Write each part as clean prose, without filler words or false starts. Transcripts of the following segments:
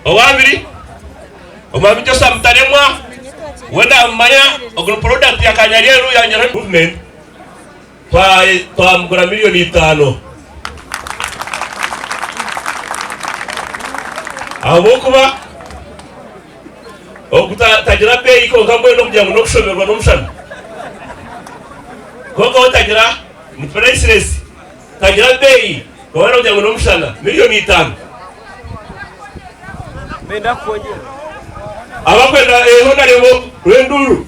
Owabiri, Omwami Joshua Mutaremwa, we namumanya, ogu ni product ya Kanyaryeru ya Movement, twamugura miriyoni itano. Ahabw'okuba ogu tagira beeyi kwonka mbwenu okugira ngu n'okushoberwa n'omushana. Kwonka we tagira, ni priceless, tagira beeyi kwonka n'okugira ngu n'omushana, miriyoni itano. Abakwenda Honarebo Rwenduru,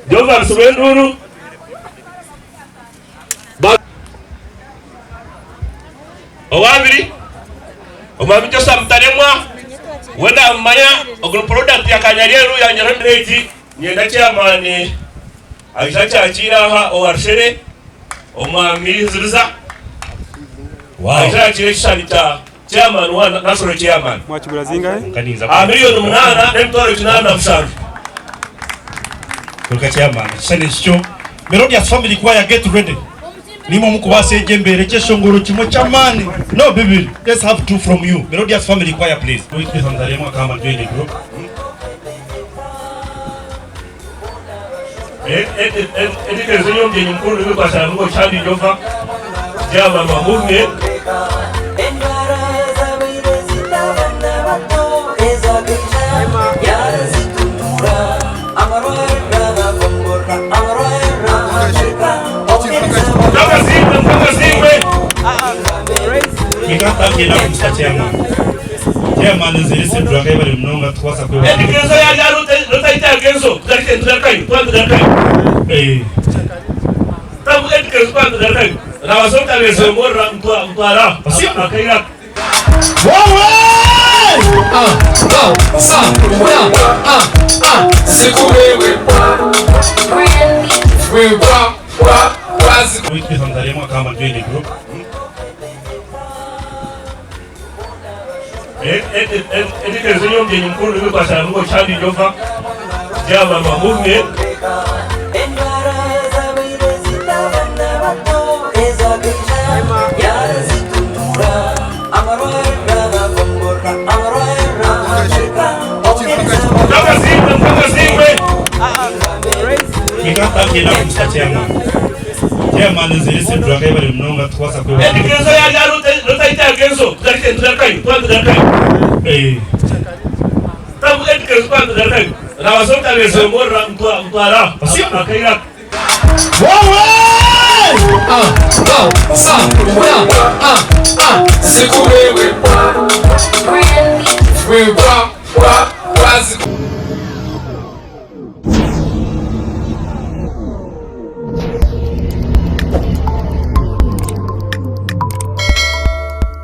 Jovans Rwenduru, Owabiri, Omwami Joshua Mutaremwa, we namumanya, ogu ni product ya Kanyaryeru ya Nyarwanda egi. Niinyenda chairman aije akyakiire aha owa Rushere, Omwami Hiziriza, aije ayakiire ekishushani kya chairman wa national chairman. Mwakigura zingahe? Aha 8,807,000. Kwonka chairman ekishushani eki kyo Melodious Family Choir get ready nimwe omukubaasa egyo embeera ekyeshongoro kimwe ky'amaani no bibiri let's have two from you Melodious Family Choir please. Witness Mutaremwa come and join the group. Eddy Kenzo niwe mugyenyi mukuru niwe Njova chairman wa movement. Mukama asiimwe, Mukama asiimwe. Ninga Mr. Chairman. Chairman nze Listen Turakaibare munonga tukubaasa kwebaza. Eddy Kenzo yaija rutaita Kenzo tugarukye tugarukayo twaba tugarukayo. Eh. Tabu Eddy Kenzo twaba tugarukayo. Nabaasa obutabezongorora mutwara akaire ako. Witness Mutaremwa come and join the group. Eddy Kenzo niwe mugyenyi mukuru niwe Chairman wa movement. Mukama asiimwe, Mukama asiimwe. Ninga Mr. Chairman. Chairman nze Listen Turakaibare munonga tukubaasa kwebaza. Eddy Kenzo yaija rutaita Kenzo tugarukye tugarukayo twaba tugarukayo. Eh. Tabu Eddy Kenzo twaba tugarukayo. Nabaasa obutabezongorora mutwara akaire ako.